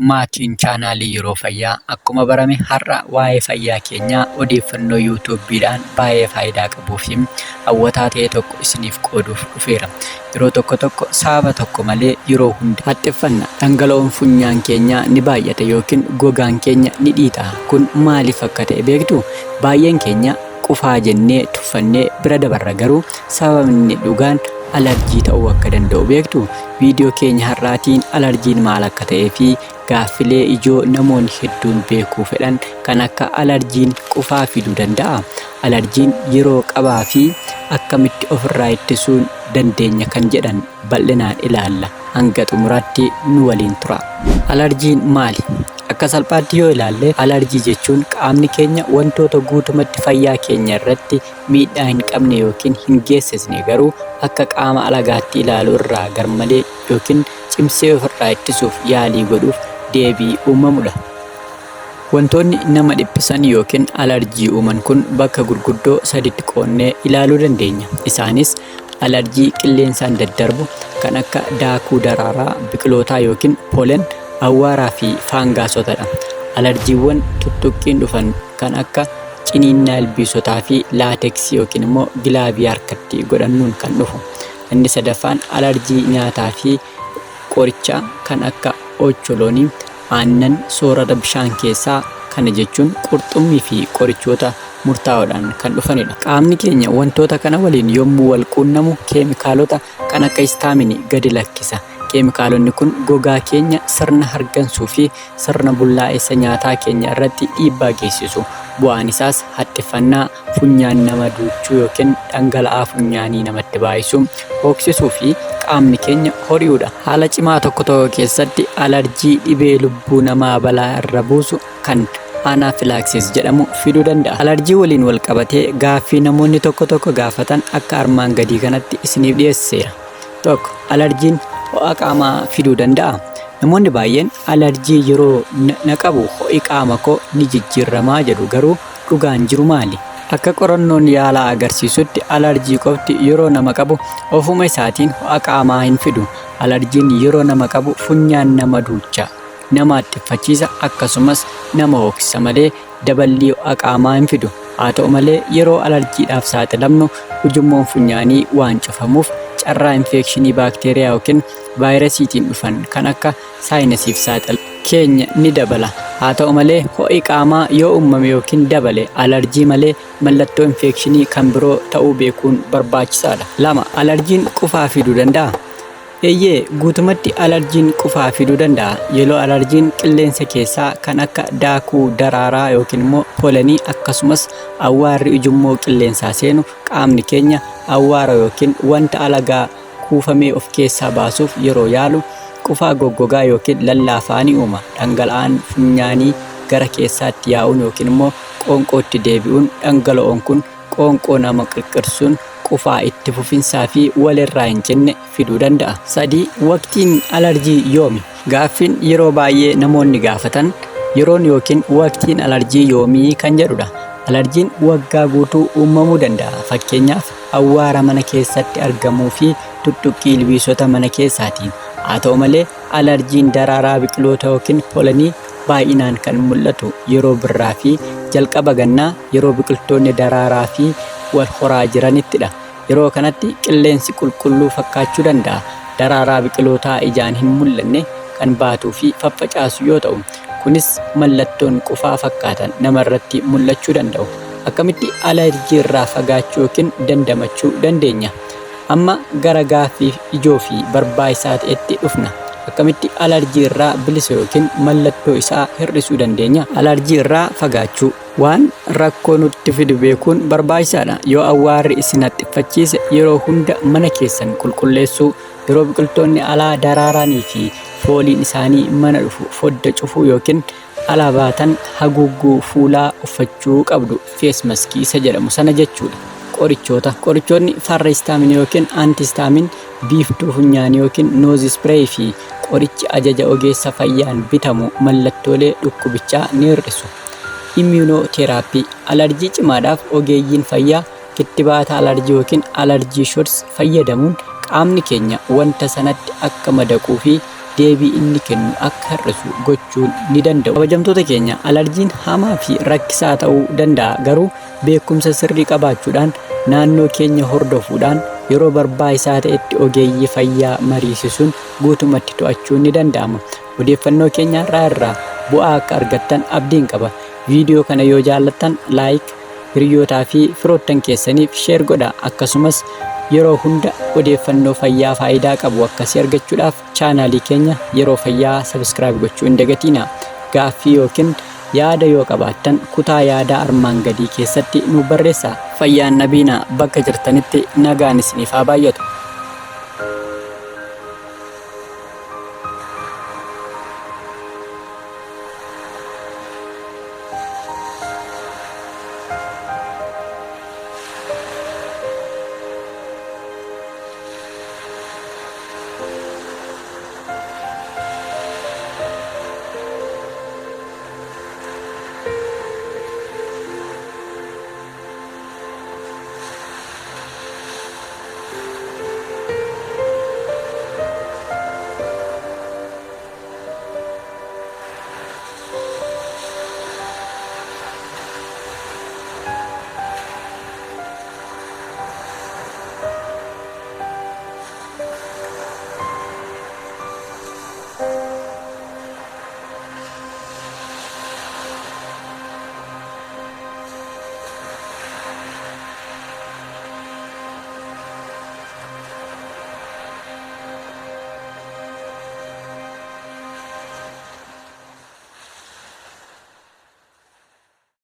Maatiin chaanaalii Yeroo Fayyaa akkuma barame har'a waa'ee fayyaa keenyaa odeeffannoo yuutuubiidhaan baay'ee faayidaa qabuu fi hawwataa ta'e tokko isiniif qooduuf dhufeera. Yeroo tokko tokko sababa tokko malee yeroo hunda haxxiffanna. Dhangala'oon funyaan keenyaa ni baay'ata yookiin gogaan keenya ni dhiita. Kun maaliif akka ta'e beektuu? Baay'een keenya qufaa jennee tuffannee bira dabarra, garuu sababni dhugaan alarjii ta'uu akka danda'u beektuu? Viidiyoo keenya har'aatiin alarjiin maal akka ta'ee fi gaaffilee ijoo namoonni hedduun beekuu fedhan kan akka alarjiin qufaa fiduu danda'aa? Alarjiin yeroo qabaa fi akkamitti ofirraa ittisuun dandeenya kan jedhan bal'inaan ilaalla. Hanga xumuraatti nu waliin turaa. Alarjiin maali? Akka salphaatti yoo ilaalle, alarjii jechuun qaamni keenya wantoota guutumatti fayyaa keenya irratti miidhaa hin qabne yookiin hin geessisne garuu akka qaama alagaatti ilaalu irraa garmalee yookiin cimsee ofirraa ittisuuf yaalii godhuuf deebii uumamudha. Wantoonni nama dhiphisan yookiin alarjii uuman kun bakka gurguddoo saditti qoodnee ilaaluu dandeenya. Isaanis alarjii qilleensaan daddarbu kan akka daakuu daraaraa biqilootaa yookiin pollen, awwaaraa fi faangaasotadha. Alarjiiwwan tuttuqqiin dhufan kan akka ciniinnaa ilbiisotaa fi laateksii yookiin immoo gilaavii harkatti godhannuun kan dhufu. Inni sadaffaan alarjii nyaataa fi qorichaa kan akka ocholoonii, aannan, soorata bishaan keessaa, kana jechuun qurxummii fi qorichoota murtaa'oodhaan kan dhufanidha. Qaamni keenya wantoota kana waliin yommuu wal quunnamu keemikaalota kan akka istaaminii gadi lakkisa. Keemikaalonni kun gogaa keenya, sirna hargansuu fi sirna bullaa'insa nyaataa keenya irratti dhiibbaa geessisu. Bu'aan isaas haxxiffannaa, funyaan nama duuchuu yookiin dhangala'aa funyaanii namatti baay'isuu, hooksisuu fi qaamni keenya hori'uudha. Haala cimaa tokko tokko keessatti alarjii dhibee lubbuu namaa balaa irra buusu kan anaphylaxis jedhamu fiduu danda'a. Alarjii waliin wal qabatee gaaffii namoonni tokko tokko gaafatan akka armaan gadii kanatti isiniif dhiyeesseera. 1, Alarjiin ho'a qaamaa fiduu danda'aa? Namoonni baay'een alarjii yeroo na qabu ho'i qaama koo ni jijjiirramaa jedhu, garuu dhugaan jiru maali? Akka qorannoon yaalaa agarsiisutti alarjii qofti yeroo nama qabu ofuma isaatiin ho'a qaamaa hin fidu. Alarjiin yeroo nama qabu funyaan nama duucha, nama haxxiffachiisa akkasumas nama hooksisa malee daballii ho'a qaamaa hin fidu. Haa ta'u malee, yeroo alarjiidhaaf saaxilamnu ujummoon funyaanii waan cufamuuf carraa infekshinii baakteeriyaa yookiin vaayirasiitiin dhufan kan akka saayinasiif saaxilamuu keenya ni dabala. Haa ta'u malee, ho'i qaamaa yoo uumame yookiin dabale alarjii malee mallattoo infekshinii kan biroo ta'uu beekuun barbaachisaadha. 2, Alarjiin qufaa fiduu danda'aa? Eeyyee, guutumatti alarjiin qufaa fiduu danda'a. Yeroo alarjiin qilleensa keessaa kan akka daakuu daraaraa yookiin immoo polenii akkasumas awwaarri ujummoo qilleensaa seenu, qaamni keenya awwaara yookiin wanta alagaa kuufamee of keessaa baasuuf yeroo yaalu qufaa goggogaa yookiin lallaafaa ni uuma. Dhangala'aan funyaanii gara keessaatti yaa'uun yookiin immoo qoonqootti deebi'uun, dhangala'oon kun qoonqoo nama qirqirsuun qufaa itti fufinsaa fi walirraa hin cinne fiduu danda'a. 3, Waqtiin alarjii yoomi? Gaaffiin yeroo baay'ee namoonni gaafatan yeroon yookiin waqtiin alarjii yoomii kan jedhudha. Alarjiin waggaa guutuu uumamuu danda'a. Fakkeenyaaf awwaara mana keessatti argamuu fi tuttuqqii ilbiisota mana keessaatiin. Haa ta'u malee, alarjiin daraaraa biqiloota yookiin polenii baay'inaan kan mul'atu yeroo birraa fi jalqaba gannaa, yeroo biqiltoonni daraaraa fi wal horaa jiranittidha. Yeroo kanatti qilleensi qulqulluu fakkaachuu danda'a. Daraaraa biqilootaa ijaan hin mul'anne kan baatuu fi faffacaasu yoo ta'u, kunis mallattoon qufaa fakkaatan namarratti mul'achuu danda'u. Akkamitti alarjii irraa fagaachuu yookiin dandamachuu dandeenya? Amma gara gaaffii ijoo fi barbaachisaa ta'etti dhufna. Akkamitti alarjii irraa bilisa yookiin mallattoo isaa hir'isuu dandeenya? Alarjii irraa fagaachuu. Waan rakkoo nutti fidu beekuun barbaachisaadha. Yoo awwaarri isin haxxiffachiise yeroo hunda mana keessan qulqulleessuu, yeroo biqiltoonni alaa daraaranii fi fooliin isaanii mana dhufu fodda cufuu yookiin alaa baatan haguugguu fuulaa uffachuu qabdu, face mask isa jedhamu sana jechuudha. Qorichoota. Qorichoonni farra istaaminii yookiin antihistamine, biiftuu funyaanii yookiin nose spray fi qorichi ajaja ogeessa fayyaan bitamu mallattoolee dhukkubichaa ni hir'isu. Immunotherapy. Alarjii cimaadhaaf ogeeyyiin fayyaa kittibaata alarjii yookiin allergy shots fayyadamuun qaamni keenya wanta sanatti akka madaquu fi deebii inni kennu akka hir'isu gochuun ni danda'u. Kabajamtoota keenya, alarjiin hamaa fi rakkisaa ta'uu danda'a, garuu beekumsa sirrii qabaachuudhaan, naannoo keenya hordofuudhaan, yeroo barbaachisaa ta'etti ogeeyyii fayyaa mariisisuun guutumatti to'achuun ni danda'ama. Odeeffannoo keenya har'aa irraa bu'aa akka argattan abdiin qaba. Viidiyoo kana yoo jaallattan like, hiriyootaa fi firoottan keessaniif share godhaa. Akkasumas yeroo hunda odeeffannoo fayyaa faayidaa qabu akkasii argachuudhaaf chaanaalii keenya Yeroo Fayyaa subscribe gochuu hin dagatiinaa. Gaaffii yookiin yaada yoo qabaattan kutaa yaadaa armaan gadii keessatti nuuf barreessaa. Fayyaan dhabiinaa, bakka jirtanitti nagaan isiniif haa baay'atu.